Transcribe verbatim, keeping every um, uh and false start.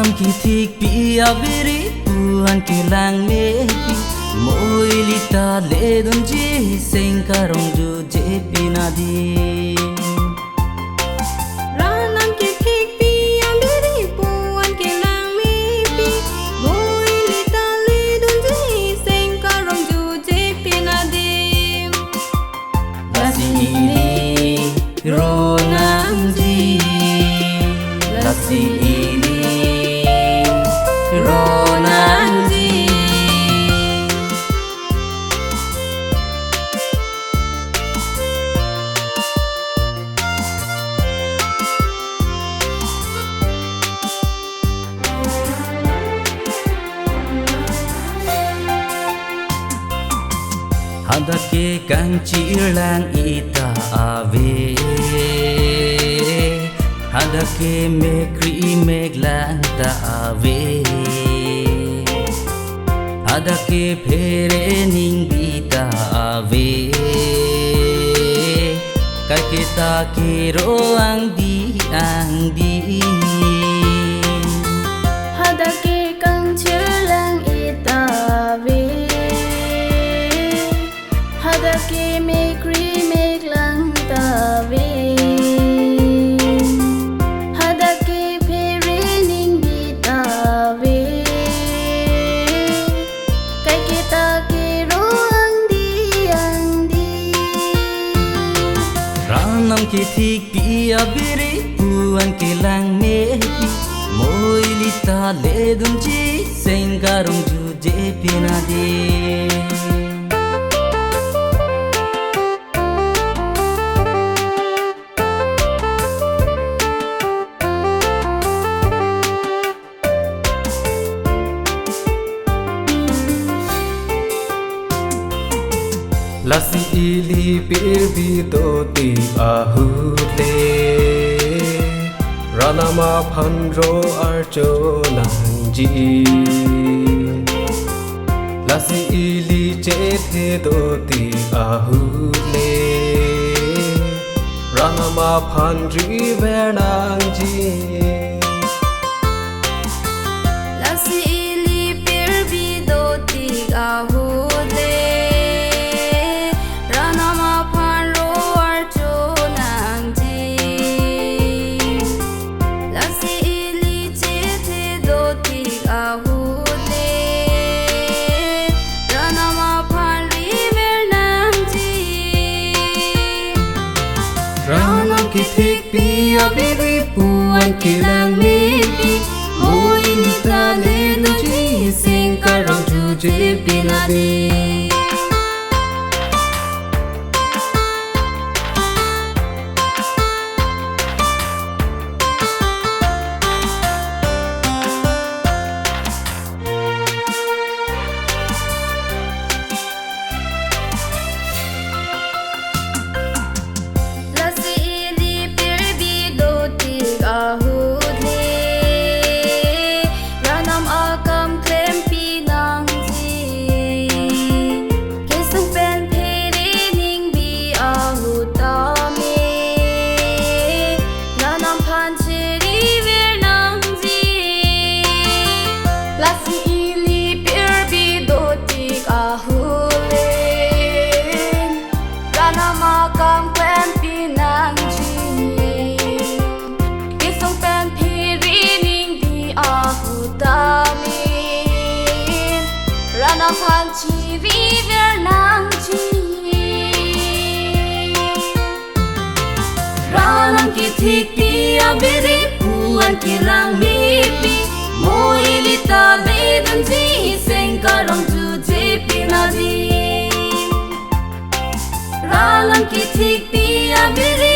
Kethikpi abiri pu-an kelang mepi, mo ili ta ledunji seng karong juje pinadim. Ranam kethikpi abiri pu-an kelang mepi, mo ili ta ledunji seng karong juje pinadim. Lasi ili ronangji, lasi ili ronangji. Hadak ke kangchir lang ita ave, hadak ke mekri meklang ta ave, hadak ke phere ningbi ta ave, kaiketa kero angdi angdi. Hadak ke kangchir lang ita ave, hadak ke mekri meklang ta ave, hadak ke phere ningbi ta ave, kaiketa kero angdi angdi. Ranam kethikpi abiri pu-an kelang mepi, mo ili ta ledunji seng karong juje pinadim. Lasi ili pirbi dotik ahut le, ranam aphan ro archo nangji. Lasi ili chethe dotik ahut le, ranam aphan river nangji. Lasi ili pirbi dotik ahut le, ranam aphan ro archo nangji. Lasi ili chethe dotik ahut le, ranam aphan river nangji. Ranam kethikpi abiri pu-an kelang mepi, mo ili ta ledunji seng karong juje pinadim. Lasi ili pirbi dotik ahut le, ranam akam klempi nangji. Kesung pen phere ningbi ahut tame, ranam aphan cheriver nangji. Lasi ili pirbi dotik ahut le, ranam akam klempi nangji. Kesung pen phere ningbi ahut tame, ranam aphan cheriver nangji. Ranam kethikpi abiri pu-an kelang mepi, mo ili ta ledunji seng karong juje pinadim. Ranam kethikpi abiri